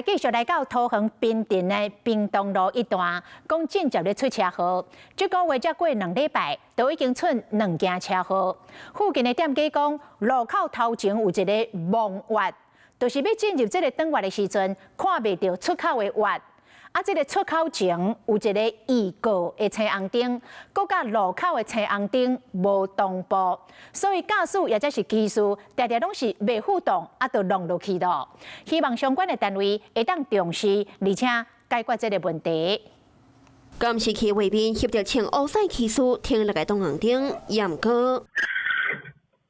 繼續來到桃園平鎮的屏東路一段，講進前咧出車禍，這個月才過2禮拜，都已經出兩件車禍。附近的店家講，路口頭前有一个盲彎，就是欲進入這个轉彎的時陣，看袂著出口的彎。啊，這个出口前有一个預告的青紅燈，閣佮路口的青紅燈無同步，所以駕駛抑者是騎士，定定攏是袂赴動，啊，就弄落去囉。希望相關的單位會當重視，而且解決這个問題。監視器畫面翕著穿烏色騎士停落來擋紅燈，也毋過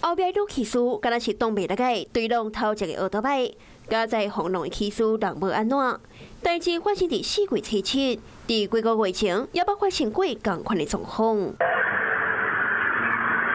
後壁女騎士敢若是擋袂落來，對挵頭一個奧多擺，加在紅龍的騎士人無按怎。代誌發生佇4月初7，佇幾個月前也捌發生過仝款的狀況。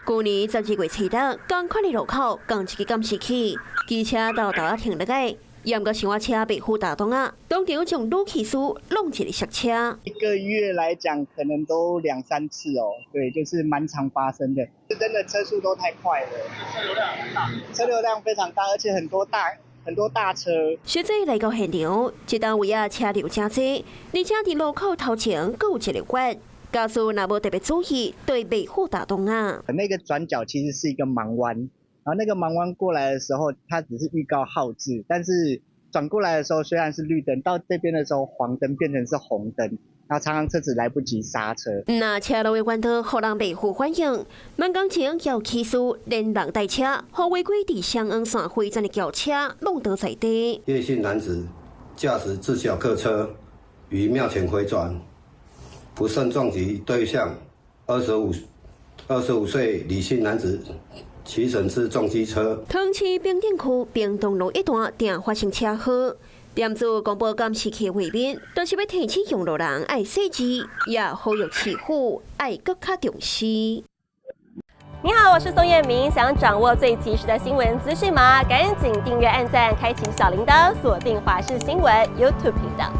舊年12月初六，仝款的路口，仝一个監視器，機車沓沓仔停落來，毋過小車袂赴踏檔仔，當場將女騎士挵一个剎車。一個月來講，可能都兩三次哦。對，就是蠻常發生的。真的車速都太快了，車流量很大，車流量非常大，而且很多大車。實際來到現場，這單位仔車流誠濟，而且佇路口頭前閣有一个彎，駕駛若無特別注意，對袂赴踏檔仔。那個轉角其實是一個盲彎，然後那個盲彎過來的時候，它只是預告號誌，但是轉過來的時候雖然是綠燈，到這邊的時候黃燈變成是紅燈，然後常常車子來不及剎車。若車路的彎道予人袂赴反應，滿工前有騎士連人帶車，予違規佇雙黃線迴轉的轎車挵倒在地。葉姓男子駕駛自小客車於廟前迴轉，不慎撞擊對向25歲李姓男子騎乘之重機車。桃市平鎮區屏東路一段定發生車禍，店主公布監視器畫面，都是欲提醒用路人愛細緻，也呼籲市府愛閣較重視。你好，我是宋燕明，想掌握最及時的新聞資訊嗎？趕緊訂閱、按讚、開啟小鈴鐺，鎖定華視新聞 YouTube 頻道。